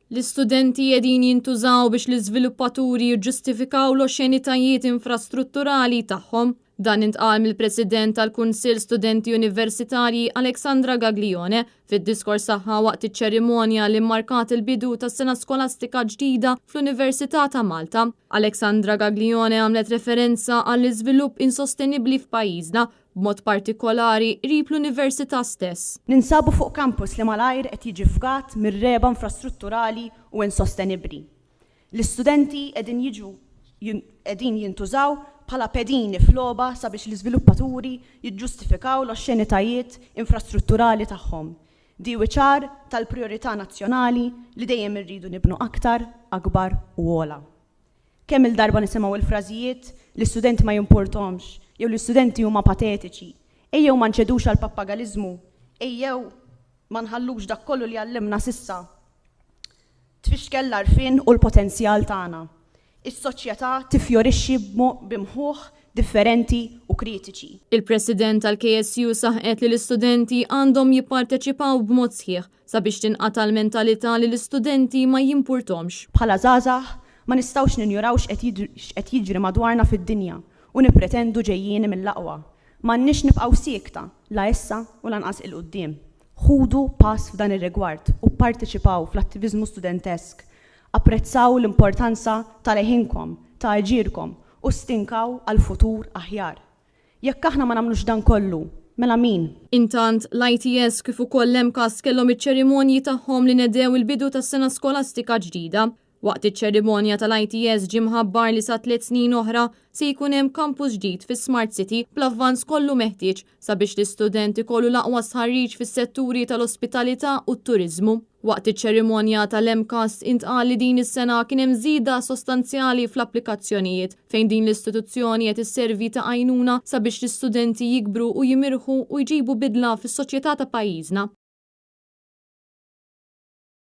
L-istudenti qegħdin jintużaw biex l-iżviluppaturi jiġġustifikaw l-oxxenitajiet infrastrutturali tagħhom. Dan intqal mill-President tal-Kunsill Studenti Universitarji Alexandra Gaglione fid-diskors tagħha waqt iċ-ċerimonja li mmarkat il-bidu tas-sena skolastika ġdida fl-Università ta' Malta. Alexandra Gaglione għamlet referenza għall-iżvilupp insostenibbli f'pajjiżna, b'mod partikolari qrib l-Università stess. Ninsabu fuq campus li malajr qed jiġi fgat mir-regħba infrastrutturali u insostenibbli. L-istudenti qegħdin jiġu qegħdin jintużaw bħala pedini f'logħba sabiex l-iżviluppaturi jiġġustifikaw l-oxxenitajiet infrastrutturali tagħhom. Diwi ċar tal-prijorità nazzjonali li dejjem irridu nibnu aktar, akbar u ogħla. Kemm-il darba nisimgħu l-frażijiet l-istudenti ma jimpurthomx jew l-istudenti huma patetiċi. Ejjew ma nċedux għall-pappagaliżmu, ejjew ma nħallux dak kollu li għallimna s'issa tfixkel l-għarfien u l-potenzjal tagħna. Is-soċjetà tiffjorixxi bi mħuħ differenti u kritiċi. Il-President tal-KSU saħqet li l-istudenti għandhom jipparteċipaw b'mod sħiħ sabiex tinqata' l-mentalità li l-istudenti ma jimpurthomx. Bħala żgħażagħ ma nistgħux ninjoraw x'qed jiġri madwarna fid-dinja u nippretendu ġejjieni mill-aqwa. M'għandniex nibqgħu siekta, la issa u lanqas 'il quddiem. Ħudu pass f'dan ir-rigward u pparteċipaw fl-attiviżmu studentesk. Apprezzaw l-importanza ta' leħinkom, ta' aġirkom u stinkaw għal futur aħjar. Jekk aħna ma nagħmlux dan kollu, mela min? Intant, l-ITS kif ukoll l-MCAST kellhom iċ-ċerimonji tagħhom li nedew il-bidu tas-sena skolastika ġdida. Waqt iċ-ċerimonja tal-ITS ġie mħabbar li sa 3 snin oħra se jkun hemm campus ġdid fis-Smart City bl-avvanz kollu meħtieġ sabiex l-istudent ikollu l-aqwa stħarriġ fis-setturi tal-ospitalità u t-turiżmu. Waqt iċ-ċerimonja tal-MCAST intqal li din is-sena kien hemm żieda sostanzjali fl-applikazzjonijiet fejn din l-istituzzjoni qed isservi ta' għajnuna sabiex l-istudenti jikbru u jimirħu u jġibu bidla fis-soċjetà ta' pajjiżna.